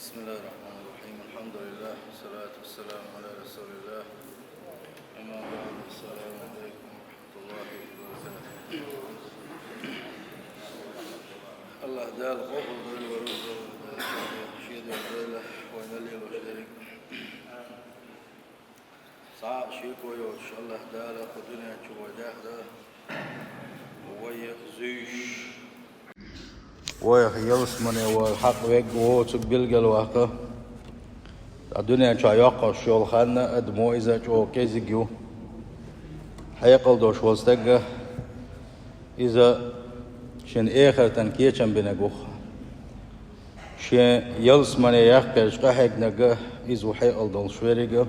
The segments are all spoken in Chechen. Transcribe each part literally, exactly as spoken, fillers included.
بسم الله الرحمن الرحيم. الحمد لله، والصلاة والسلام على رسول الله. أما بعد، السلام عليكم ورحمة الله وبركاته. АллахӀ Дала къобалдойла вай рузба, шен дерг вайна лелош дерг. Цхьа а шеко йоцуш, АллахӀ Дала кху дуьнен чу вай даьхна, вай зуьйш. Вайх ялсамане вала хьакъ вега воцург билгалваккха. Ткъа дуьнен чохь йоккхуш йолу хан а адамо иза чӀогӀа кӀезиг ю. Хьекъал долуш волу стаг а иза шен эхартан кечам бинарг ву-кх. Шен ялсамане яккхарчу къахьегнарг а иза ву хьекъал долуш верг а,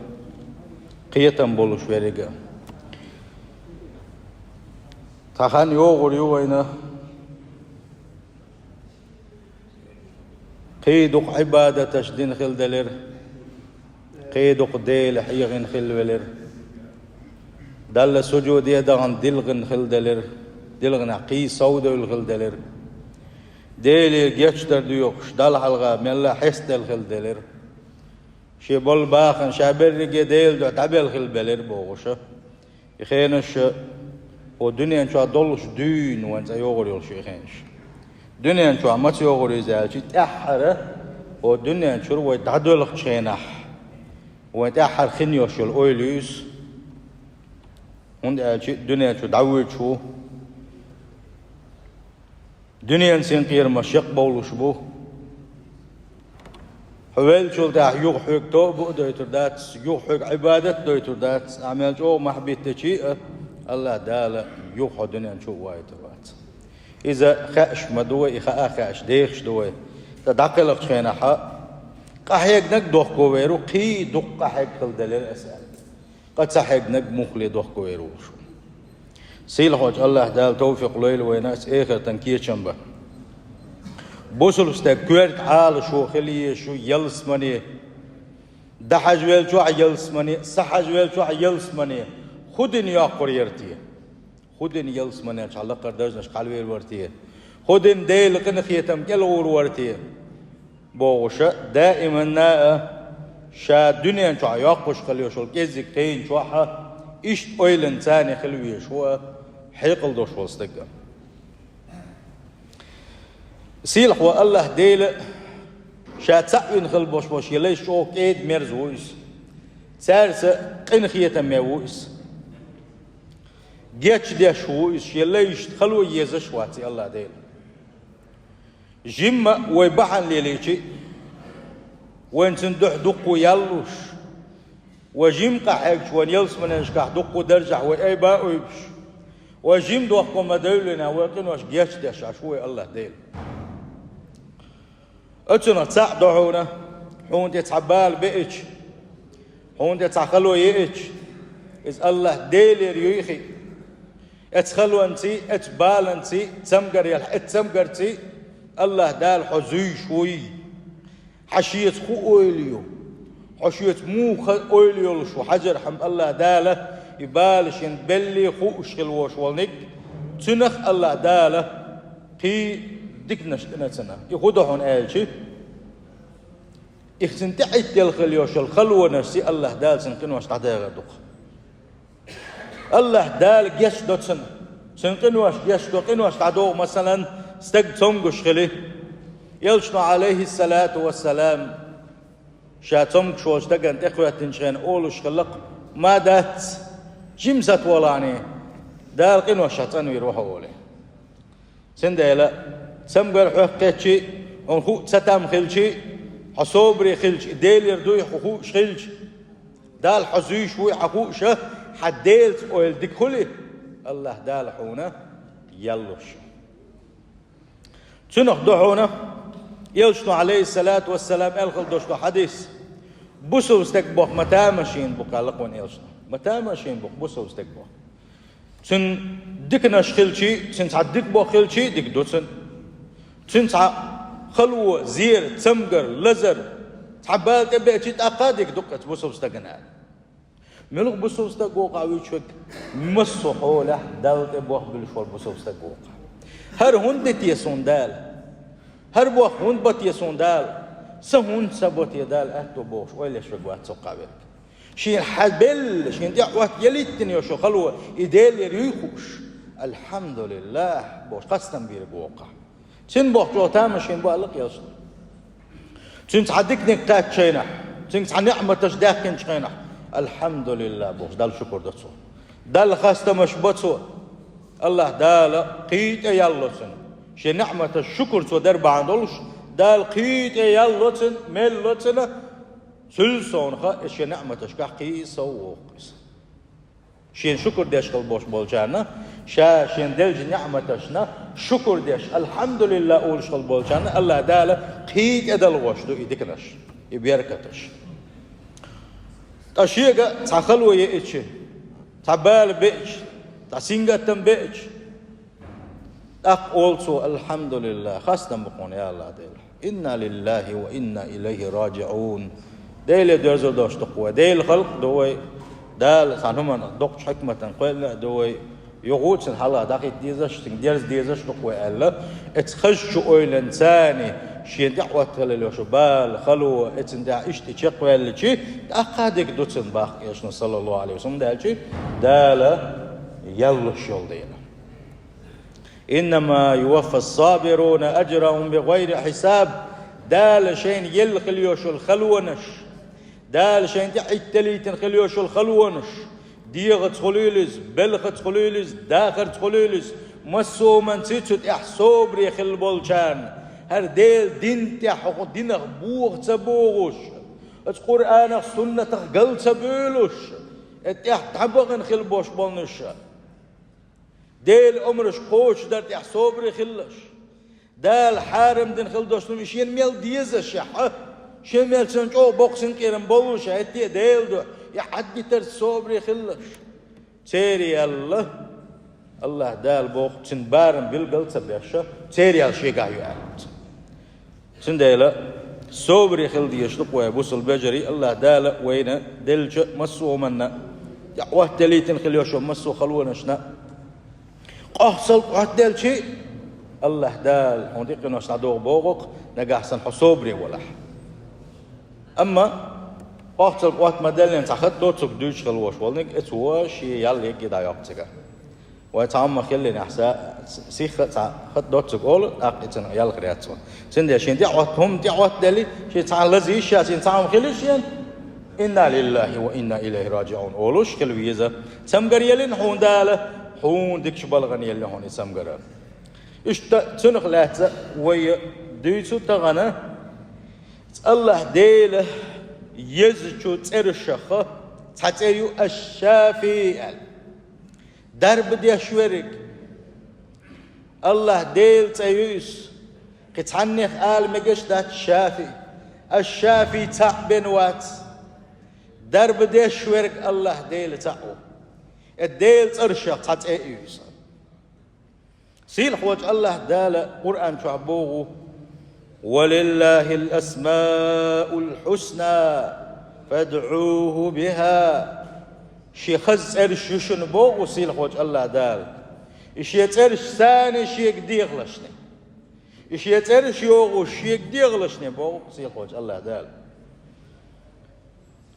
кхетам болуш верг а. Цхьа хан йогӀур ю вайна, кхин дукха Ӏибадаташ дина хила делира, кхин дукха Дела хьехийна хила велира. Далла сужуде а дахана дилхина хила делира, дилхинехь кхин совдевлла хила делира. Деле гечдар доьхуш, Далла хьалха мелла а хьестаделла хила делира. Шен болу бахана ша берриге Делан дуьхьа дӀабелла хила белира бохуш а. И хенаш а, хӀокху дуьнен чохь долуш дуьйна вайн цӀа йогӀур йолуш ю и хенаш. Дуьнен чохь маца йогӀур ю иза аьлча, тӀаьххьара, хӀокху дуьнен чуьра вай дӀадоьлхучу хенахь, вайн тӀаьххьара хин йолуш йолу ойла ю иза. ХӀунда аьлча дуьнен чу дӀавоьдуш ву. Дуьненан синкъерамаш якъбовлуш бу. Хьо веллачул тӀаьхьа юха хьоьга тоба а дойтур дац, юха хьоьга Ӏибадат а дойтур дац. Амал чӀогӀа мохь биттича а, АллахӀ Дала юха хьо дуьнен чу а вайтур вац. Иза хаьаш ма ду вай, и хаа хаьаш дехаш ду вай. Ткъа дӀакхелхачу хенахь а къахьегнарг дохко вер ву, кхин дукха къахьегна хила делира аса аьлла. Къа ца хьегнарг муххале дохко вер волуш ву. Сийлахьчу АллахӀ Дала тавфикъ лойла вайна аса эхартан кечам бан. Бусулба стаг коьрта Ӏалашо хила езаш ю ялсамане. ДӀахьажа веллачохь а ялсамане, схьахьажа веллачохь а ялсамане. ХӀун дина йоккхур яра те? ХӀун дина ялсаманен чохь лакхара даржанашка хьалавер вара те? ХӀун дина Делан къинхетам кӀелгӀур вара те? Бохуш а, даиманна а ша дуьнен чохь йоккхуш хила йолуш йолу кӀеззиг кхин чохь а, иштта ойланца царна хила везаш ву а, хьекъал долуш волу стаг а. Сийлахь ву АллахӀ Дела ша цхьаъ вина хила болуш болу шен лайш чӀогӀа кӀеда-мерза ву иза. Цаьрца къинхетаме ву иза. Гечдеш ву иза, шен лайшна хало езаш вац и АллахӀ Дела. Жимма а вай бахьана лелийча а, вайна цуьнан дуьхьа дуккха ял луш, вай жима къахьегча, вайн ялсаманешкахь дуккха даржехь вай айба а уьйбуш, вай жима дохко ма-девллина, вай къинош гечдеш Ӏаш ву вай АллахӀ Дела. Оцунах цхьаъ ду хьуна, хьуна тӀе цхьа бала беача, хьуна тӀе цхьа хало еача, иза АллахӀ Делера юй хиъ. Оцу халонций, оцу баланций, цамгар елахь, оцу цамгарций АллахӀ Дала хьо зуьйш вуй. Хьан шеца хӀун ойла ю? Хьо шеца муха ойла йолуш ву хьажархьама АллахӀ Дала, и бала шен белли хууш хила волуш волниг, цуьнах АллахӀ Дала кхин диканаш тӀе нацана. И хӀун ду хьуна аьлча, и цуьнан тӀеӀиттелла хила йолуш йолу халонашций АллахӀ Дала цуьнан къинош дӀадагӀар ду-кх. АллахӀ Дала гечдо цунна. Цуьнан къинош гечдо, къинош дӀадогӀу, масалан, стаг цомгуш хили. Элчано, Ӏалайхиссалату вассалам, ша цомгуш волчу стагана тӀекхоьттинчу хенахь олуш хилла-кх: «Ма дац, жима сатавалахьаний, Дала къиношах цӀанвийр ву хьо», – олий. Цундела, цамгар хьоьга кхетча а, хьуна хуу ца там хилча а, хьо собаре хилча, и Делера дуй хьуна хууш хилча, Далла хьо зуьйш вуй хьан хууш а, хьан Делаца ойла дика хуьлий, АллахӀ Дала хьуна ял луш. Цунах ду хьуна, Элчано, Ӏалайхиссалату вассалам, аьлла хила долуш ду хьадис: «Бусалба стаг боху ма тамашийна бу», – аьлла кхунна Элчано. Ма тамашийна бу бусалба стаг боху. Цуьнан диканаш хилчий, цуьнан цхьа дика боху хилчий, дика ду цуьнан. Цуьнан цхьа хало, зер, цамгар, лазар, цхьа бала тӀе беачий, тӀаккха а дика ду-кх оцу бусалба стагана аьлла. Муьлха бусалба стаг ву-кх вуьйцург? Массо а хьолехь Далла тӀе бохбуьллуш волу бусалба стаг ву-кх. ХӀара хӀунда де те суна Дала? ХӀара боху хӀунда бо те суна Дала? Са хӀунда ца бо те Дала аьтто бохуш, ойла еш верг вац цу кхаверг. Шена хьабелла, шена тӀехь Ӏотта ялиттина йолу хало, и Делера юй хууш, «Альхьамдулиллахь» бохуш, хастам бийриг воккхахь. Цуьнан бохучохь тамашийна бу аьлла кхелаш. Цуьнца хьан диканиг кхаьччу хенахь, цуьнга хьан неӀматаш даьккхинчу хенахь, «Альхьамдулиллахь» бохуш, Далла шукур до цо. Далла хастамаш бо цо. Аллахь Дала кхин а тӀе ялло цуьнан. Шен неӀматаш шукур цо дар бахьана долуш, Дала кхин а тӀе ялло цуьнан, мел ло цуьнан, цуьллу совнаха иза шен неӀматашкахь кхин а сов воккху иза. Шен шукур деш хила бош болчарна, ша шен деллачу неӀматашна шукур деш, «Альхьамдулиллахь» олуш хила болчарна Аллахь Дала кхин а тӀедалгӀош ду и диканаш, и беркаташ. Ткъа шега цхьа хало еъча, цхьа бала беъча, цхьа сингаттам беъча, тӀаккха олу цо: «Альхьамдулиллахь, хастам бу хьуна, я Аллахь Дела. Инна лиллахьи ва инна илайхьи раджиӀун». Деле доьрзур долуш ду-кх вай, Делан халкъ а ду вай, Дала цхьана хӀуманна доккхачу хьикматан кхоьллина а ду вай, юха а цуьнан хьалха дӀахӀитта дезаш, цуьнга дерза дезаш ду-кх вай аьлла, эцу хазачу ойланца шен тӀехь Ӏотталуш йолу бала, хало, эцна тӀехь иштта и чекхваьлличи, тӀаккха дика ду цуьнан боху элчано, саллаллаху Ӏалайхи ва саллам, хӀунда аьлча Дала яллуш йолу дела. «Иннама юваффас-сабируна аджрахьум бигӀайри хьисаб». Дала шайна елла хила йолуш йолу халонаш, Дала шайна тӀе Ӏитталийтина хила йолуш йолу халонаш, дегӀаца хуьлийла иза, белхаца хуьлийла иза, дахарца хуьлийла иза, массо а хӀуманца цу тӀехь собаре хилла болчарна, хӀара Делан дин тӀехь хӀокху динах боху ца богӀуш, оцу Къуръанах, суннатах гал ца буьйлуш, и тӀехь дӀабахана хила бош болнуш. Делан омраш кхочушдар тӀехь собаре хилалаш. Дала хьарам дина хила долуш хӀума шена мел дезаш а, шен мел цунна чӀогӀа боккха синкъерам боллуш а, хӀетте а Делан дуьхьа, и хьаддитарца собаре хилалаш. Церан ял, Аллахь Дала боху, цуьнан барам билгал ца беш а, церан ял шегахь ю аьлла. Цундела собаре хила дезаш ду-кх вай, бусалба вежарий, Аллахь Дала вайна деллачу массо а хӀуманна, тӀе Ӏотталийтина хила йолуш йолу массо а халонашна. Къохцалла Ӏоттаделчи, Аллахь Дала хьуна диканош дӀадоху боху-кх, нагахь санна хьо собаре валахь. Амма къохцалла Ӏотта ма-деллина цхьа хатӀ доцург дуьйцуш хила вош волниг, эцо шен ял егги дӀайоккху цигахь. Вай цхьа хӀума хиллинехь са-, сиха а цхьа хатӀ доцург олу, тӀаккха и цунах ялх рецо. Цундела шен тӀе Ӏотта хӀума тӀе Ӏоттаделли, шен цхьа лазийша, шен цхьа хӀума хилла шен, «Инна лиллахьи ва инна илайхьи раджиӀун» олуш хила веза. Цамгар еллина хьуна Дала, хьуна дикачу балхана елла хьуна и цамгар. Иштта цунах лаьцна вай дуьйцу тахана, Аллахь Делан езачу цӀерашах цхьа цӀе ю Аш-Шафи аьлла. Дарба деш верг. Аллахь Делан цӀе ю иза. Кхин цхьаннех ала мегаш дац Шафи. Аш-Шафи цхьаъ бен вац. Дарба деш верг Аллахь Делан цхьаъ ву. И Делан цӀерашах цхьа цӀе а ю иза. Сийлахьволчу Аллахь Дала Къуръан чохь боху: «Ва лиллахьил асмаул хьусна, фадӀуху бихьа». Шен хаза цӀераш ю шуна боху сийлахьволчу Аллахь Дала. И шен цӀераш санна шега дехалашна. И шен цӀераш йохуш шега дехалашна боху сийлахьволчу Аллахь Дала.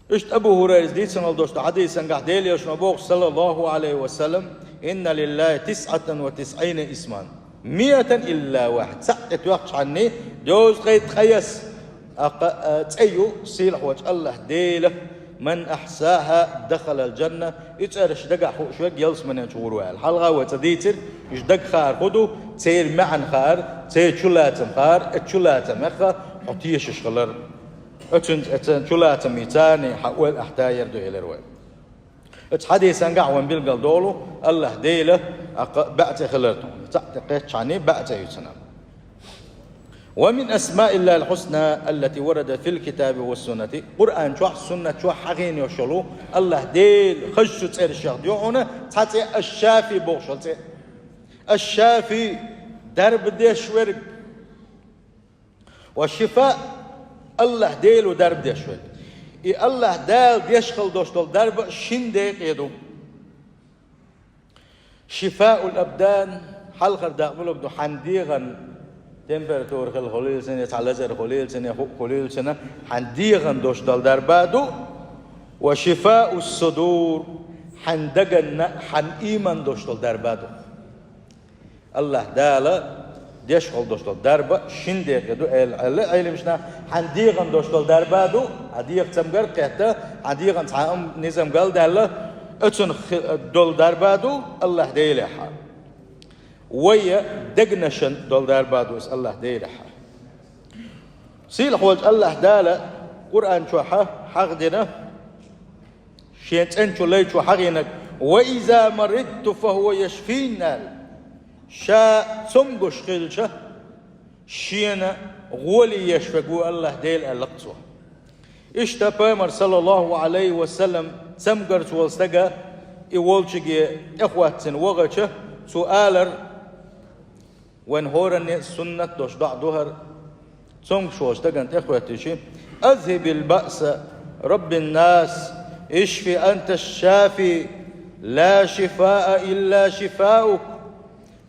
Иштта Абу ХӀурайрас дийцина долуш долчу хьадисангахь Делан Элчано боху, саллаллаху Ӏалайхи ва саллам: «Инна лиллахьи тисъатан ва тисъийна исман, миатан илла вахьид». Цхьаъ тӀе тоьхчхьанний, доза ткъе ткъайесна. ТӀаккха, а, цӀе ю сийлахьволчу Аллахь Делан: «Ман ахьсахьа дахалал джанна». И цӀераш дагахь хууш верг ялсаманен чу гӀур ву аьлла. Хьалха вай цкъа дийцира, уьш дага хаар хӀун ду, церан маьӀна хаар, церан чулацам хаар, и чулацамех хьо тешаш хилар. Оцуьнца, оцу чулацамца царний хьан ойла ахь тайар ду, элира вай. Оцу хьадисангахь вайн билгал долу Аллахь Делан, а, кха-, баьӀ цӀе хилар тхуна. Цхьаъ тӀе кхеччхьанний баьӀ цӀе ю цуьнан. «Ва мин асмаиллахьил хьусна аллати варадат фил китаби ва суннати». Къуръан чохь, суннат чохь хьахийна йолуш йолу Аллахь Делан хазачу цӀерашах ю хьуна цхьа цӀе, Аш-Шафи бохуш йолу цӀе. Аш-Шафи, дарба деш верг. Ва шифа, Аллахь Дела ву дарба деш верг. И Аллахь Дала деш хила долуш долу дарба шина декъе ду. Шифаул абдан, хьалхара дакъа муьлург ду, хьан дегӀан Температура хила хуьлийла цунна, цхьа лазар хуьлийла цунна, хӀуъ хуьлийла цунна, хьан дегӀан долуш долу дарба ду, ва шифаъу ссудур, хьан даганна, хьан ийман долуш долу дарба ду. Аллаха Дала деш хила долуш долу дарба шин декъе ду, аьлла, аьлла Ӏеламнаха, хьан дегӀан долуш долу дарба ду, хьан дегӀан цамгар а кхетта, хьан дегӀан цхьа а низам галдаьлла, оцунна хи-, долу дарба ду Аллаха Делехьа. Вай дегнашна долу дарба ду иза Аллаха Делехьа. Сийлахьволчу Аллаха Дала Къуръан чохьа хьахдина, Шен цӀеначу лай чу хьахийнарг: «Ва иза маридту фа хӀува яшфин», – аьлла. Ша цомгуш хилча, шена гӀоле еш верг ву Аллаха Дела, аьлла-кх цо. Иштта Пайхамар, саллаллаху Ӏалайхи ва саллам, цамгарца волу стага и волчуьнга тӀехӀоттийна вахча, цо алар, вайн хӀоранна а суннат долуш доӀа ду хӀара, цомгуш волчу стагана тӀехӀоьттича: «Азхьибил баъса, раббин нас, ишфи анта шафи, ла шифаа илла шифаук,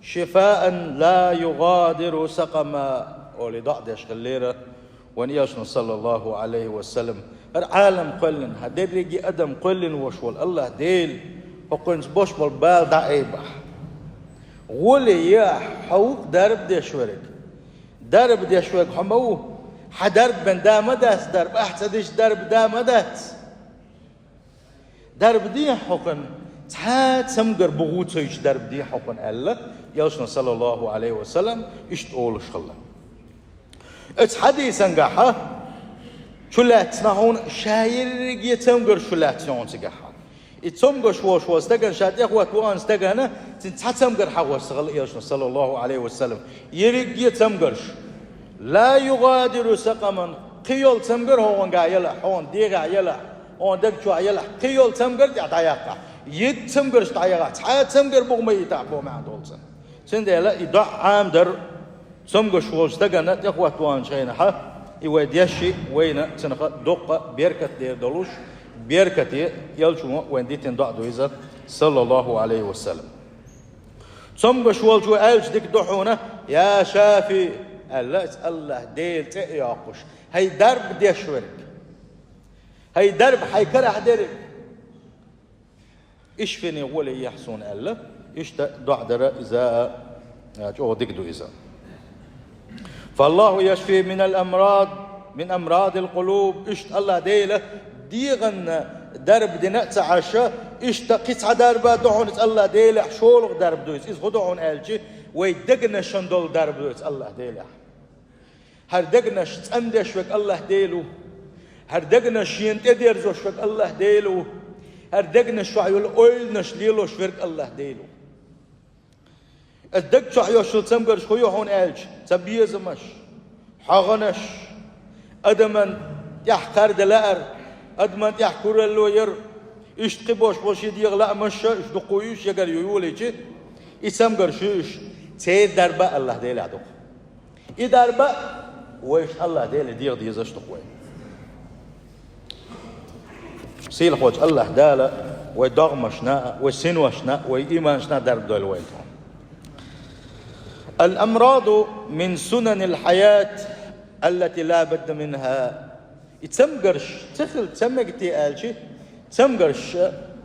шифаан ла югадиру сакъама», – олий доӀа деш хиллера вайн Элчано, саллаллаху Ӏалайхи ва саллам. ХӀара Ӏалам кхоьллина, хӀара дерриге адам кхоьллина волуш волу Аллаха Дела хӀокхуьнца болуш болу бала дӀаайбахь. ГӀоле ехьа, хьо ву-кх дарба деш верг. Дарба деш верг хьо ма ву. Хьан дарба бен да ма дац, дарба ахь ца дича дарба да ма дац. Дарба дехьа хӀокхуьнан, цхьа а цамгар буху ца йича дарба дехьа хӀокхуьнан, аьлла, Элчано, саллаллаху Ӏалайхи ва саллам, иштта олуш хилла. Оцу хьадисангахьа чулаьцна хьуна ша ерриге цамгарш чулаьцна хьуна цигахьа. И цомгуш волуш волу стагана, ша тӀехӀотта вахана стагана, цуьнан цхьа цамгар хьахоссахилла Элчано, саллаллаху Ӏалайхи ва саллам. Ерриге цамгарш. Ла югадиру сакъаман, кхин йолу цамгар хӀокхуьнга елахь, хьуна дегӀехь елахь, хьуна даг чохь елахь, кхин йолу цамгар тӀехь дӀаяккхахь. Итт цамгарш дӀаягӀахь, цхьа а цамгар буху ма йитахь боху маьӀна долу цуьнан. Цундела и доӀа Ӏамадар цомгуш волчу стагана тӀехӀотта ваханчу хенахьа, и вай деши, вайна цунах доккха беркат дер долуш, беркате Элчано вайна дитина доӀа ду иза, саллаллаху Ӏалайхи ва саллам. Цомгуш волчо аьлча дика ду хьуна: «Я шафи», – аьлла, иза Аллаха Дела цӀе а йоккхуш, хӀай дарба деш верг, хӀай дарба хьайн карахь дерг. Ишфини, гӀоле ехьа суна аьлла, иштта доӀа дара иза а, а, чӀогӀа дика ду иза. «Фаллаху яшфи минал амрад, мин амрадил къулуб», иштта Аллаха Дела дегӀанна дарба дина а ца Ӏаш, иштта кхин цхьа дарба ду хьуна иза Аллаха Делехь, шолгӀа дарба ду иза. Иза хӀун ду хьуна аьлча, вай дегнашна долу дарба ду иза Аллаха Делехь. ХӀара дегнаш цӀандеш верг Аллаха Дела ву. ХӀара дегнаш шена тӀедерзош верг Аллаха Дела ву. ХӀара дегнаш чохь йолу ойланаш лелош верг Аллаха Дела ву. Аса даг чохь йолу цамгарш хӀун ю хьуна аьлча, цабезамаш, хьагӀанаш, адаман тӀехь кхарда лаар, адаман тӀехь куралло яр, иштта кхин бош болу шен дегӀан лаамаш а, уьш дукха ю, уьш ягар ю йолийча, и цамгарш ю уьш, церан дарба Аллаха Делехь ду-кх. И дарба а вайшна Аллаха Деле дегӀан дезаш ду-кх вай. Сийлахьволчу Аллаха Дала вай догӀмашна а, вай синошна а, вай ийманашна а дарба дойла вайна тхуна. Ал-амраду мин сунанил хьаят, аллати ла будда минха. И цамгарш, ца хила ца мега те аьлча, цамгарш,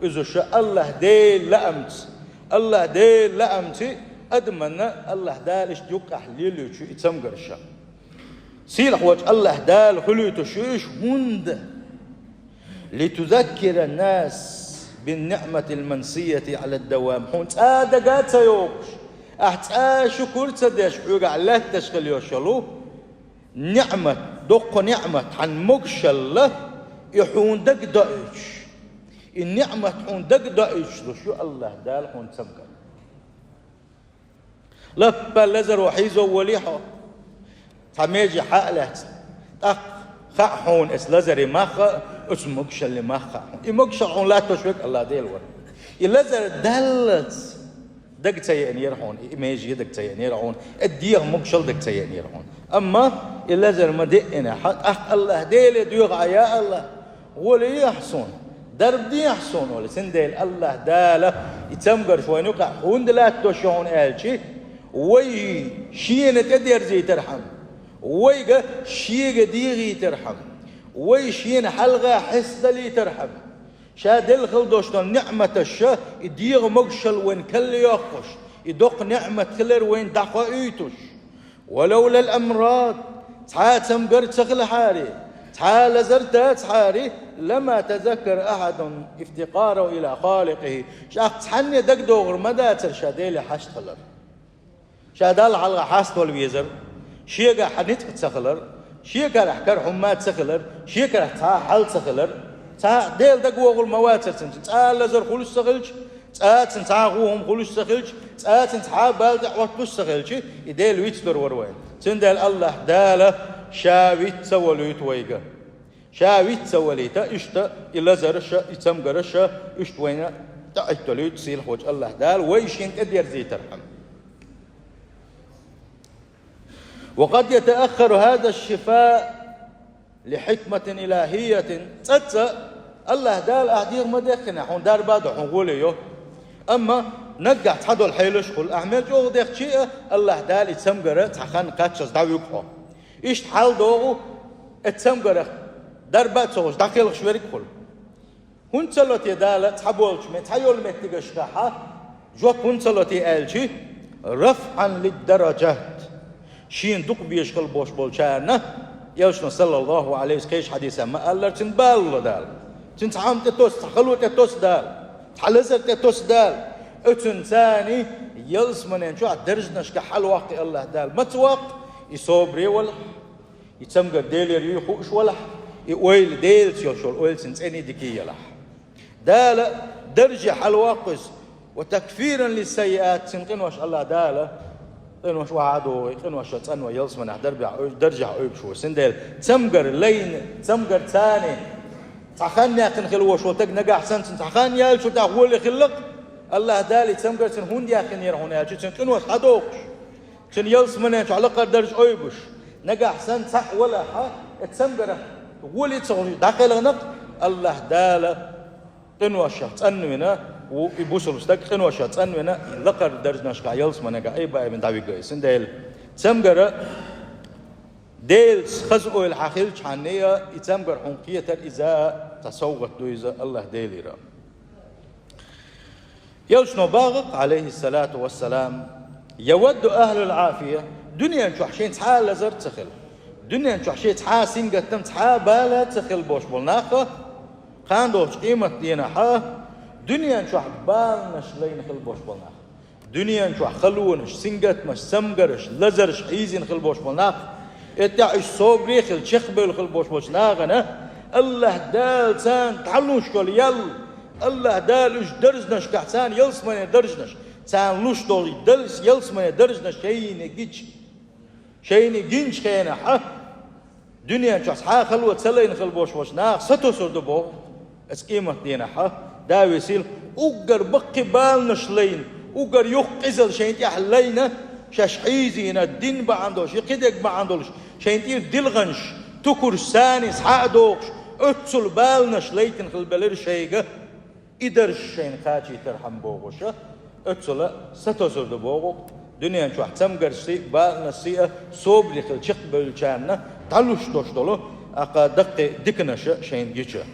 уьзуш Аллаха Делан лаамца, Аллаха Делан лаамца адаманна Аллаха Дала иштта юккъехь лелоьцуш ю и цамгарш. Сийлахьволчу Аллаха Дала хуьлуьйтуш ю уьш хӀунда? Литузаккира нас бин ниъматил мансияти Ӏалад-давам. Хьуна цкъа а дага ца йогӀуш, ахь цкъа а шукур ца деш, хьоьгахь лаьтташ хила йолуш йолу ниъмат, доккха ниъмат, хьан могушалла, и хьуна дага доуьйтуш. И ниъмат хьуна дага доуьйтуш луш ю Аллаха Дала хьуна цамгар. Лаппа лазаро хьийзо волий хьо, цхьа меже хьа а лаьцна. ТӀаккха хаьа хьуна оцу лазаран мах а, оцу могушаллин мах а хаьа хьуна. И могушалла хьуна латтош верг Аллаха Дела вара. И лазар даллалц дага ца еанера хьуна, и меже дага ца еанера хьуна, и дегӀан могушалла дага ца еанера хьуна. Амма и лазар ма деъинехь, тӀаккха Аллаха Деле доьху ахь: «Я Аллах, гӀоле ехьа суна, дарба дехьа суна», – олий. Цундела Аллаха Дала и цамгарш вайна юкъахь хӀунда латтош ю хьуна аьлча, Вай шена тӀедерзийтархьама, вайга шега дегӀийтархьама, вай шена хьалха хьестадалийтархьама, ша делла хила долуш долу ниӀматаш ша, и дегӀан могушалла вайна кхолла йоккхуш, и доккха ниӀмат хилар вайна дӀахоуьйтуш. ولولا الأمراض, цхьа а цамгар ца хилахьара, цхьа а лазар дацахьара, لما تذكر أحد افتقاره إلى خالقه, чӀогӀа цхьанне дагадогӀур ма дацара ша Деле хьашт хилар. Ша Далла хьалха хьаставала везар, шегахь ницкъ ца хилар, шен карахь кара хӀумма ца хилар, шен карахь цхьа а хьал ца хилар, цхьа а Дела дагавогӀур ма вацара цуьнан, цкъа а лазар хуьлуш ца хилча, цкъа а цуьнан цхьа а гӀо хӀума хуьлуш ца хилча, цкъа а цуьнан цхьа а бала тӀе Ӏоттуш ца хилча, и Дела вицдор вара вайна. Цундела Аллахь Дала ша виц ца волуьйту вайга. Ша виц ца валийта, иштта и лазараш а, и цамгараш а, иштта вайна тӀеӀитталуьйту сийлахьволчу Аллахь Дала, вай шена тӀедерзийтархьама. وقد يتأخر هذا الشفاء لحكمة إلهية. ЦӀа-цӀа Аллахь Дала ахь дегӀ ма дехкина, хьуна дарба а до, хьуна гӀоле йо. Амма наггахь цхьадолу хьелаш а хуьлу, ахь мел чӀогӀа дехча а, Аллахь Дала и цамгар цхьа хан кхаччалц дӀавуьгу хьо. Иштта хьал догӀу, и цамгарх дарба а ца хуьлуш, дӀакхелхаш верг а хуьлу. ХӀунда ца ло те Дала цхьаболчу ме-, цхьайолу меттигашкахь жоп хӀунда ца ло те аьлча, رفعا للدرجات. Шена дукха безаш хила болуш болчарна, Элчано, саллаллаху Ӏалайхи, кхечу хьадисехь ма-аллара, цуьнан бала ло Дала. Цуьнан цхьа хӀума тӀетосу, цхьа хало тӀетосу Дала, цхьа лазар тӀетосу Дала. Оцунна царна ялсаманен чохь даржнашка хьалаваккхи Аллахь Дала. Маца ваккхи? И собаре валахь. И цамгар Делера юй хууш валахь, и ойла Делаца йолуш йолу ойла цуьнан цӀена а дика а ялахь. Дала дарже хьалаваккху иза, وتكفيرا للسيئات, цуьнан къинош Аллахь Дала, къинош охьа а догӀий, къиношна цӀанван ялсаманехь дарбехь Ӏуьй-, даржехь Ӏуьйбуш ву. Цундела цамгар лайна, цамгар царна, цхьа хан яьккхина хила волуш волу стаг нагахь санна цуьнан цхьа хан яьллачул тӀаьхьа гӀоле хилла-кх, Аллахь Дала и цамгар цуьнан хӀунда яьккхинера хьуна аьлча, цуьнан къинош схьадогӀуш. Цуьнан ялсаманен чохь лакхара дарж Ӏуьйбуш, нагахь санна цхьаъ валахь, и цамгарх гӀоле ца хуьлуш дӀакхелхина-кх, Аллахь Дала къиношах цӀанвина, ву и бусалба стаг къиношах цӀанвина, и лакхара даржнашкахь ялсаманегахь айба-айбина дӀавигга иза. Цундела цамгар Делаца хаза ойла хьан хилчхьанна а, и цамгар хьуна кхетар иза цхьа совгӀат ду иза Аллахь Делера. Элчано боху-кх, Ӏалайхиссалату вассалам: يود أهل العافية, дуьнен чохь шайн цхьа а лазар а ца хилла, дуьнен чохь шайн цхьа а сингаттам, цхьа а бала а ца хилла болуш болу нах, кхана долчу къематдийнахь дуьнен чохь баланаш лайна хила болуш болу нах, дуьнен чохь халонаш, сингаттамаш, цамгарш, лазарш хьийзийна хила болуш болу нах, и тӀехь уьш собаре а хилла, чекхбевлла хила болуш болчу нахана Аллахь Дала царна дӀалуш долу ял, Аллахь Дала уьш даржнашкахь, царна ялсаманен даржнаш, царна луш долу дал-, ялсаманен даржнаш шайна гича, шайна гинчу хенахь, дуьнен чохь цхьа а хало ца лайна хила болуш болчу наха сатосур ду боху, оцу къематдийнахь, да весийла, уггар баккхий баланаш лайна, уггар юха къизалла шайна тӀехь лайна, шаьш хьийзийна, дин бахьана долуш, я кхидерг бахьана долуш, шайна тӀера дилханаш, тукурш, санис схьа а дохуш, оццул баланаш лайтина хила белира шайга. И дарж шайна кхачийтархьама бохуша, оццула сатосур ду боху, дуьнен чохь цамгаршший а, баланашший а собаре хила чекхбевллачарна дӀалуш долуш долу, аккха даккхий диканаша шайна гича.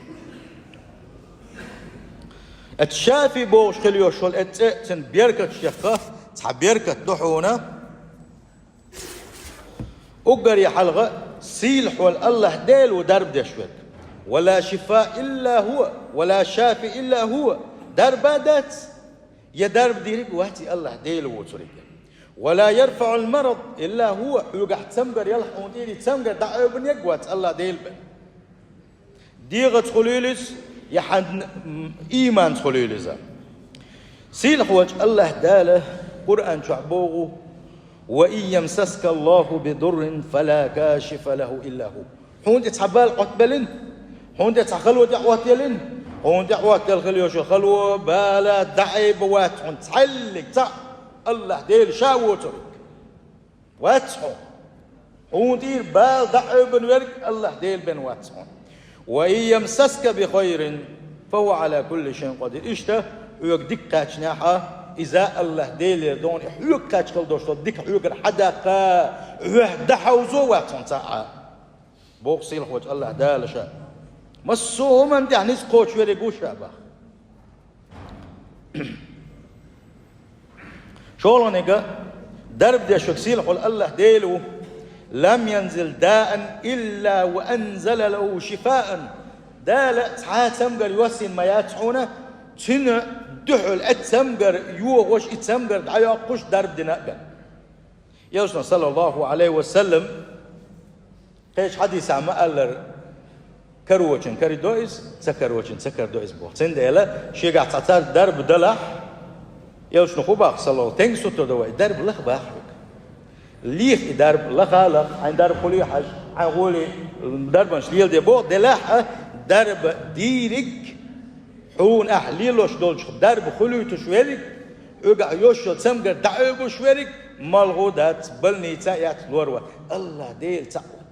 Оцу шафи бохуш хила йолуш йолу оцу цӀе цуьнан беркаташ тӀехь цхьа беркат ду хьуна. Уггаре хьалха сийлахьволу Аллахь Дела ву дарба деш верг. ولا شفاء إلا هو، ولا شافي إلا هو. Дарба дац, я дарба дийриг вац и Аллахь Дела воцуриг. ولا يرفع المرض إلا هو. Хьоьгахь цамгар ялахь хьуна тӀера, и цамгар дӀаайбинарг вац Аллахь Дела бен. ДегӀаца хуьлийла иза, я хьан, м, ийманца хуьлийла иза. Сийлахьволчу Аллахь Дала Къуръан чохь боху: وإن يمسسك الله بضر فلا كاشف له إلا هو. Хьуна тӀе цхьа бала Ӏоттабеллина, хьуна тӀе цхьа хало тӀеӀоттаеллина, хьуна тӀеӀоттаелла хила йолуш йолу хало, бала, дӀаайба вац хьуна цхьаьллиг цхьаъ Аллахь Дела ша воцург. Вац хьо. Хьуна тӀера бала дӀаайбина верг Аллахь Дела бен вац хьо. وإن يمسسك بخير فهو على كل شيء قدير. Иштта, хьоьга дика кхаьчнехь, Иза АллахӀ Делера дона, и хьоьга кхаьчкхала долуш долу дика хьоьгара хьадаккха, хьоьга дӀахьовзо вац хьуна цхьа а. Боху сийлахьчу АллахӀ Дала ша. Массо а хӀуманна тӀехь ницкъ кхочуш верг ву ша баха. ШолгӀаниг, дарба деш верг сийлахьчу АллахӀ Дела ву. «Лам янзил даан илла ва анзала лаху шифаан». Дала цхьа а цамгар йоссийна ма яц хьуна, цуьнан дуьхьал а цамгар йогӀуш, и цамгар дӀайоккхуш дарба дина а бен. Элчано, саллаллаху Ӏалайхи ва саллам, кхечу хьадисехь ма-аллара, карочун карадо иза, ца карочун ца карадо иза боху. Цундела шегахь цхьа цара дарба далахь, Элчано хӀун боху, саллаллаху, тенга сутара до вай, дарба лаха боху хьоьга. Леха и дарба, лаха а лаха, хьайн дарба хуьлий хьажа, хьайн гӀоле дарбанаш леладе боху, делахь а дарба дийриг, хьуна ахь лелош долчух дарба хуьлуьйтуш верг, хьоьгахь йоссо цамгар дӀаоьбуш верг, малхо дац, больница а яц, лор вац. АллахӀ Дела цхьаъ ву.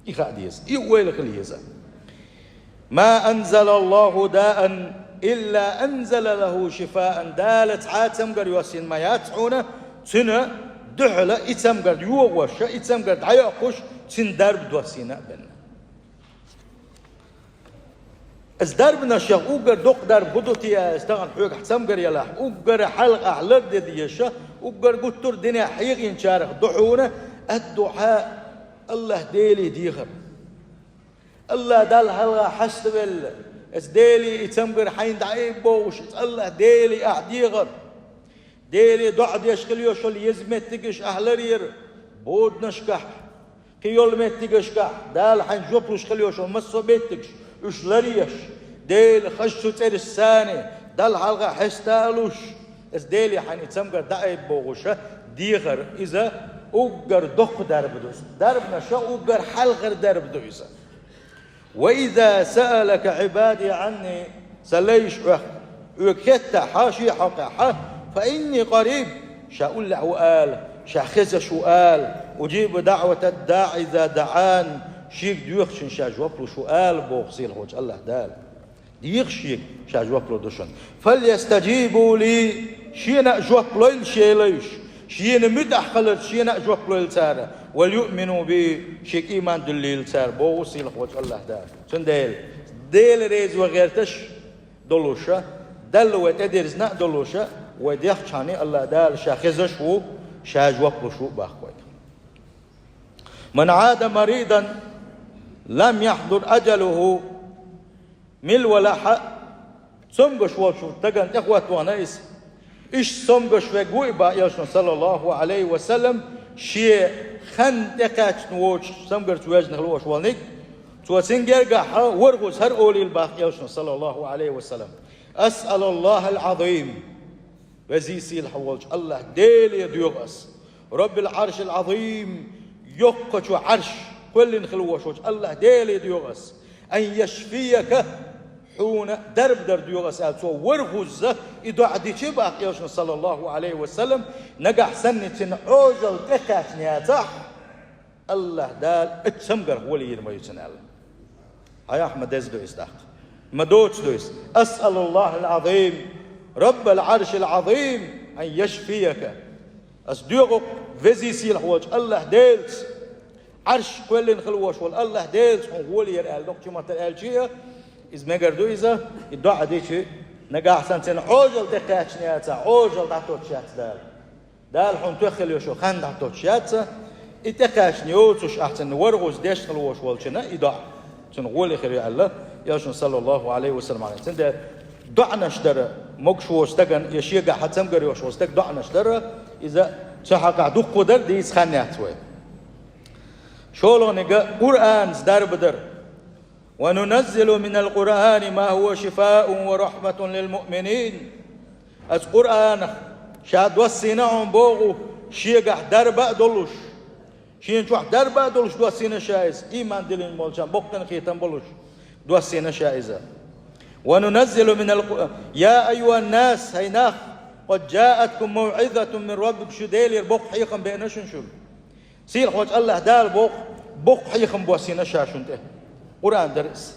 И хаа деза, и ойла хила еза. «Ма анзалаллаху даан илла анзала лаху шифаан». Дала цхьа а цамгар йоссийна ма яц хьуна, цуьнан дуьхьала и цамгар йогӀуш, и цамгар дӀайоккхуш, цуьнан дарба доссийна а бен. Иза дарбанашех уггар доккха дарба хӀун ду те, иза тахана хьоьгахь цамгар ялахь, уггар хьалха ахь ларде дезаш, уггар гуттар а динехь хьехийначарах ду хьуна, ад-дуӀа, АллахӀ Деле дехар. АллахӀ Далла хьалха хьаставелла, иза Деле и цамгар хьайна дӀаайба бохуш, иза АллахӀ Деле ахь дехар. Деле доӀа деш хила йолуш йолу еза меттигаш ахь ларъяр, боданашкахь, кхин йолу меттигашкахь, Дала хьайна жоп луш хила йолуш йолу массо а меттигаш, уьш ларъеш, Дела, хаза цу цӀерашца, Далла хьалха хьеста а луш, иза Деле хьайна и цамгар дӀаайба бохуш дехар, иза уггар доккха дарба ду иза. Дарбанашех уггар хьалхара дарба ду иза. «Ва иза саалака Ӏибади Ӏанни», сан лайш хьох, хьоьга хеттахь, шен хьокъехь, «фа инни къариб», ша уллехь ву ала, ша хезаш ву ала, «уджибу даӀватад-даӀи иза даӀан», шега доьхучунна ша жоп луш ву ала боху сийлахьчу АллахӀ Дала. Деха шега, ша жоп лур ду шуна. «Фальястаджибу ли», шена а жоп лойла шен лайш, шена муьтӀахь хиларца шена а жоп лойла цара, «валюъмину би», шега ийман дуьллийла цара, боху сийлахьчу АллахӀ Дала. Цундела Дела реза ван гӀерташ долуша, Далла вай тӀедирзина а долуша, вай дехчахьана АллахӀ Дала ша хезаш ву, ша жоп луш ву боху вайга. «Ман Ӏада маридан лам яхьдур аджалуху», мила валахь а, цомгуш волчу стагана тӀехӀотта вахана иза. Иштта цомгуш верг ву и боху Элчано, саллаллаху Ӏалайхи ва саллам, шен хан тӀекхаьчна воцуш цамгарца воьжна хила волуш волниг, цо цуьнан гергахь ворхӀазза хӀара олийла боху Элчано, саллаллаху Ӏалайхи ва саллам: «АсъалуллахӀал Ӏазим». Везий сийлахь волчу АллахӀ Деле доьху ас. «Раббил Ӏаршил Ӏазим», йоккхачу Ӏарш кхоьллина хила волуш волчу АллахӀ Деле доьху ас. «Ан яшфияка», хьуна дарба дар доьху ас аьлла, цо ворхӀазза и доӀа дичи боху Элчано, саллаллаху Ӏалайхи ва саллам, нагахь санна цуьнан Ӏожалла тӀекхаьчна яцахь, АллахӀ Дала оцу цамгарх гӀоле йийр ма ю цуьнан аьлла. Хьан яхь ма деза ду иза тӀаккха? Ма доцу ду иза: «АсъалуллахӀал Ӏазим, Раббал Ӏаршил Ӏазим, ан яшфияка». Ас доьху везий сийлахь волчу АллахӀ Делаца, Ӏарш кхоьллина хила волуш волу АллахӀ Делаца хьуна гӀоле яр аьлла, доккхачу маттара аьлча а, иза мегар ду иза, и доӀа дичи, нагахь санна цуьнан Ӏожалла тӀекхаьчна яцахь, Ӏожалла дӀатоттуш яц Дала. Дала хьуна тоьхна хила йолуш йолу хан дӀатоттуш яц, и тӀекхаьчна йоцуш ахь цуьнан ворхӀазза деш хила волуш волчунна и доӀа цуьнан гӀоле хир ю аьлла, Элчано, саллаллаху Ӏалайхи ва саллам, аьлла. Цундела доӀанаш дара, могуш волчу стагана, я шегахь цамгар йолуш волу стаг доӀанаш дара, иза цу хьокъехь дуккха дара, дийца хан яц вай. ШолгӀаниг Къуръанца дарба дара. «Ва нуназзилу минал Къуръани ма хӀува шифаун ва рахьматун лил муъминин». Ас Къуръанах ша доссийна хьуна боху, шегахь дарба а долуш, шена чохь дарба а долуш доссийна ша иза, ийман диллина болчарна боккхина кхетам болуш доссийна ша иза. «Ва нуназзилу минал Къу-, я айюханнас, хӀай нах, къад джаъаткум мавӀизатун мин раббикум», шу Делера боккха хьехам беана шуна шуьга. Сийлахьчу АллахӀ Дала боху, боккха хьехам боссийна ша шуна тӀе. Къуръан дара иза.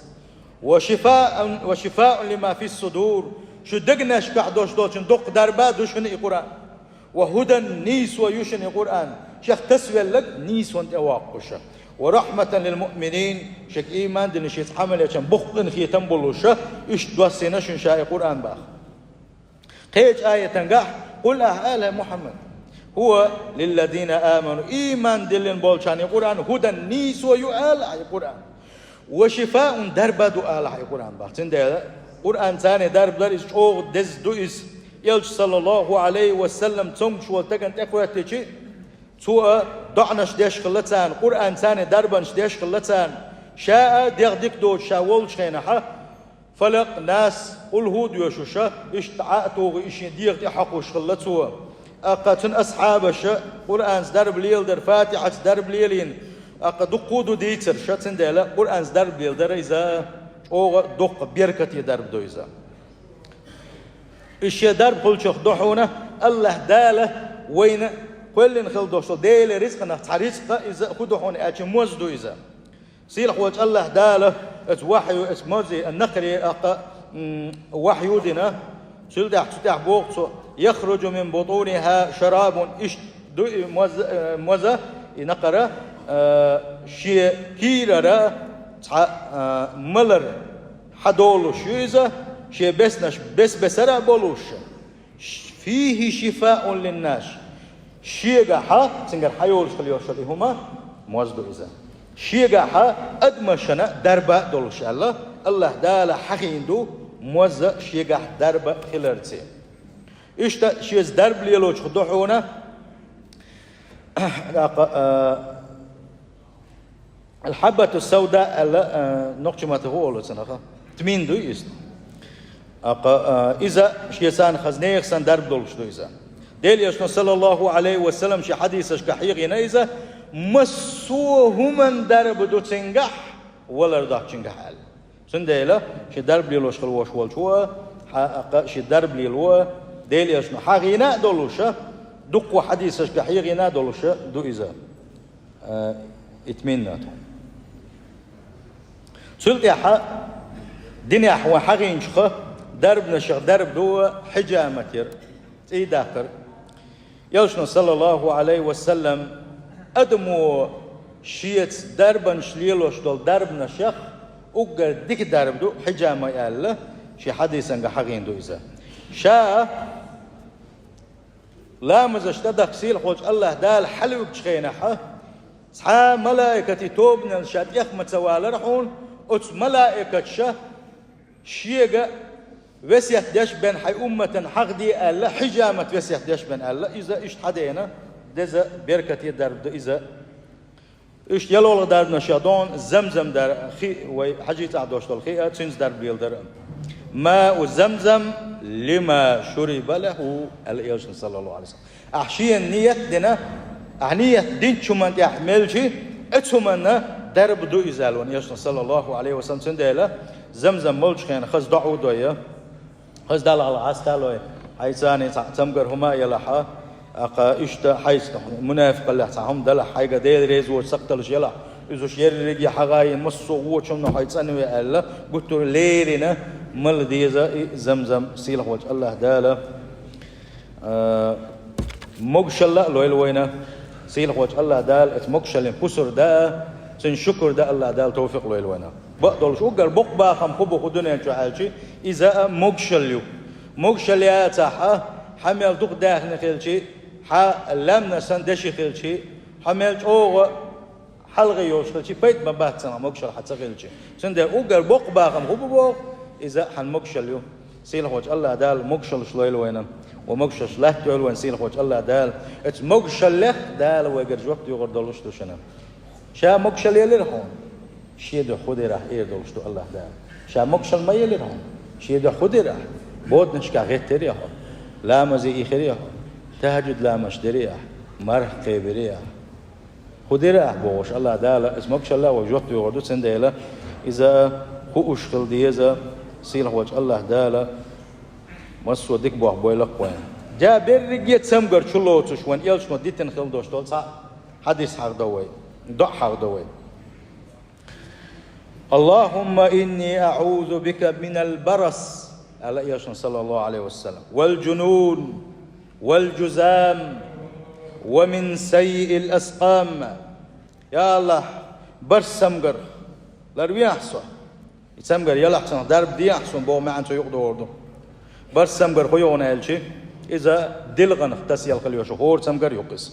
«Ва шифаун, ва шифаун лима фис-судур». Шун дегнашкахь долуш долчун доккха дарба ду шуна и Къуръан. Ва хӀудан, нийсо ю шуна и Къуръан. Шех тасавелларг нийсонна тӀевоккхуш. Ва рахьматан лил муъминин, шех ийман дина шеца Ӏамал ечун боккха къинхетам болуш, иштта доссийна шуна ша и Къуръан баха. Кхечу аятангахь: «Къул», ахь ала, Мухьаммад, «хӀува лиллазина аману», ийман диллина болчарна и Къуръан, «хӀудан», нийсо ю ала ахь и Къуръан, «ва шифаун», дарба ду ала ахь и Къуръан баха. Цундела Къуръан царна дарба дар, иза чӀогӀа деза ду иза. Элча, саллаллаху Ӏалайхи ва саллам, цомгуш волу стагана тӀекхоьттичи, цо а доӀанаш деш хилла царна, Къуръан царна дарбанаш деш хилла царна, ша а дегӀ дика доцуш ша волчу хенахьа, Фалакъ, Нас, Къулхьу доьшуша, иштта Ӏа а туху и шен дегӀа тӀе хьокхуш хилла цо. ТӀаккха цуьнан асхьабаша Къуръанца дарба леладар, Фатихьаца дарба лелийна, тӀаккха дуккха а ду дийцар ша, цундела Къуръанца дарба леладар иза чӀогӀа доккха беркате дарба ду иза. И шен дарба хуьлучух ду хьуна, АллахӀ Дала вайна кхоьллина хила долуш долу Делан рицкъанах цхьа рицкъа иза хӀу ду хьуна аьлча, моз ду иза. Сийлахь волчу АллахӀ Дала оцу вахью, оцу мозе, накхаре, тӀаккха, м, вахью дина, цул тӀаьхьа цу тӀехь боху цо: «Яхруджу мин бутуниха шарабун», иштта ду и моз-, э, моза, и накхара, э, шен кийрара цхьа, э, малар хьадолуш ю иза, шен беснаш бес-бесара а болуш. «Фихи шифаун линнаш». Шегахьа, цуьнгара хьайолуш хила йолуш йолу и хӀума, моз ду иза. Шегахьа адамашна дарба а долуш аьлла, АллахӀ Дала хьахийна ду моза шегахь дарба хиларца. Иштта шеца дарба лелочух ду хьуна, тӀаккха, а, Аль-хьаббату сауда аьлла, а, нохчийн маттахь хӀун олу цунах? Тмин ду иза. ТӀаккха, а, иза шен санна хаза нехан санна дарба долуш ду иза. Делан Элчано, саллаллаху Ӏалайхи ва саллам, шен хьадисашка хьехийна иза: «Массо а хӀуманна дарба ду цуьнгахь, валар доцучуьнгахь», аьлла. Цундела шен дарба лелош хила волуш волчо, хьа-, тӀаккха шен дарба лело, Делан Элчано хьахийна а долуша, дуккха хьадисашка хьехийна а долуша ду иза. Э, итминнату. Цул тӀаьхьа динехь вайн хьахийначуха дарбанашех дарба ду хьижамат яр, цӀий даккхар. Элчано, саллаллаху Ӏалайхи ва саллам, адамо шеца дарбанаш лелош долу дарбанашех уггар дика дарба ду хьижама аьлла, шен хьадисанга хьахийна ду иза. Ша ламазаш тӀадахка сийлахь волчу АллахӀ Дала хьалуьгучу хенахьа, цхьа а малаикатийн тобанал ша тӀех ма ца валара хьуна, оцу малаикаташа шега весет деш бен хьайн умматан хьахде аьлла, хьижамат весет деш бен аьлла, иза иштта хьадена, деза беркате дарба ду иза. Иштта ялхолгӀа дарбанашех ду хьуна замзам дар, хи, вай хьажий цӀахь дош долу хи а, цуьнца дарба леладар а. «Мау замзам лима шуриба лаху», аьлла Элчано, саллаллаху Ӏалайхи ва саллам. Ахь шена ният дина, ахь ният динчу хӀуманна тӀехь мелчи, оцу хӀуманна дарба ду иза аьлла вайн Элчано, саллаллаху Ӏалайхи ва саллам. Цундела замзам молчу хенахь хаза доӀа а дой, хаза Далла хьалха хьаста а лой, хьайца цхьа цамгар хӀума а елахь, тӀаккха иштта хьайца мунафикъаллехь цхьа хӀума делахь, хьайга Дела реза воцу сакхталлаш елахь, иза уьш ерриге хьагӀайина, массо а вочунна хьо цӀанве аьлла, гуттар а леррина мала деза и замзам сийлахь волчу АллахӀ Дала. А, могушалла а лойла вайна сийлахь волчу АллахӀ Дала, оцу могушаллин пусар дан а, цуьнан шукур дан а АллахӀ Дала тавфикъ лойла вайна. Бакъдолуш уггар боккха бахам хӀун бу кху дуьнен чохь аьлчи, иза а могушалла ю. Могушалла яцахь, хьан мел дукха даьхни хилчи, хьан лаьмнаш санна деши хилчи, хьан мел чӀогӀа хьалхе йолуш хилчи, пайда ма бац цунах, могушалла хьан ца хилчи. Цундела уггар боккха бахам хӀун бу боху, иза хьан могушалла ю. Сийлахь волчу АллахӀ Дала могушаллаш лойла вайна, ва могушаллаш латтайойла вайна сийлахь волчу АллахӀ Дала. Оцу могушаллех Дала вайгара жоп доьхур долуш ду шуна. Ша могушалла елира хьуна, шен дуьхьа хӀун дира ахь, эр долуш ду АллахӀ Дала. Ша могушалла ма елира хьуна, шен дуьхьа хӀун дира ахь, боданашкахь гӀеттирий ахь, ламазе ихирий ахь, тахӀажжуд ламазаш дирий ахь, марха кхебирий ахь. ХӀун дира ахь бохуш, АллахӀ Дала иза могушалла а вай жоп доьхур ду, цундела иза хууш хила деза, сийлахь волчу АллахӀ Дала массо а дика бохь бойла-кх вайна. Ша берриге а цамгар чу лоцуш вайн Элчано дитина хила долуш долу цхьа хьадис хьахадо вай, доӀа хьахадо вай. «Аллахумма инни аӀузу бика минал барас». Аьлла Элчано, саллаллаху Ӏалайхи ва саллам: «Вал-жунун, вал-жузам, ва мин саййиил аскъам». Я АллахӀ, барс цамгар ларвехьа со. И цамгар ялахь цунах дарба дехьа суна боху маьӀна цо юкъадогӀур ду. Барс цамгар хӀун ю хьуна аьлча, иза дилгӀанах тасаелла хила йолуш, хӀора цамгар ю-кх иза.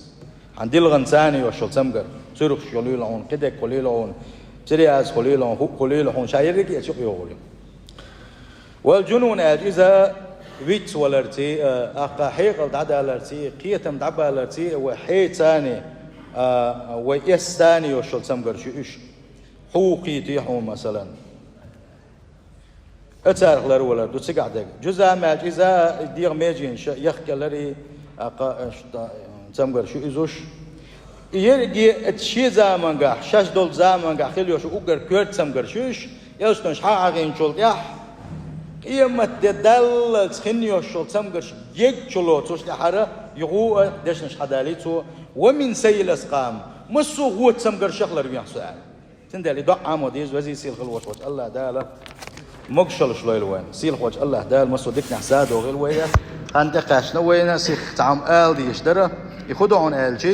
Хьан дилгӀанца йолуш йолу цамгар, цуьрахаш хуьлийла хьуна, кхидерг хуьлийла хьуна, псориаз хуьлийла хьуна, хӀуъа хуьлийла хьуна, ша ерриг а эцна юкъайогӀур ю. Вал-жунун аьлча, иза виц валарций, а, аккха хьекъал дӀадаларций, кхетам дӀабаларций, вай хьеца, а, вай эсца йолуш йолу цамгарш ю уьш. Хьу кхетий хьуна, масалан. Царах ларвалар ду цигахь дерг. Жузам аьлча, иза дегӀан меженаш яхкаларий, а, кха-, ш-, та-, цамгарш ю иза уьш. И ерриге а шен замангахь, шаьш долчу замангахь хила йолуш уггар коьрта цамгарш ю уьш, элчано хьахьахийнчул тӀаьхьа, къематде даллалц хин йолуш йолу цамгарш егга чу лоцуш тӀаьхьара, и гӀу а дешнаш хьадалий цо: «Ва мин саййиил аскъам, массо а гӀоца цамгаршах ларвехьа со», аьлла. Цундела и доӀа Ӏамо деза, везий, сийлахь хила волуш волчу АллахӀ Дала могушаллаш лойла вайна. Сийлахь волчу АллахӀ Дала массо а диканехь садо хила вайна, хан тӀекхаьчна вайна, сиха цхьа хӀума ала дезаш дара. И хӀун ду хьуна аьлча,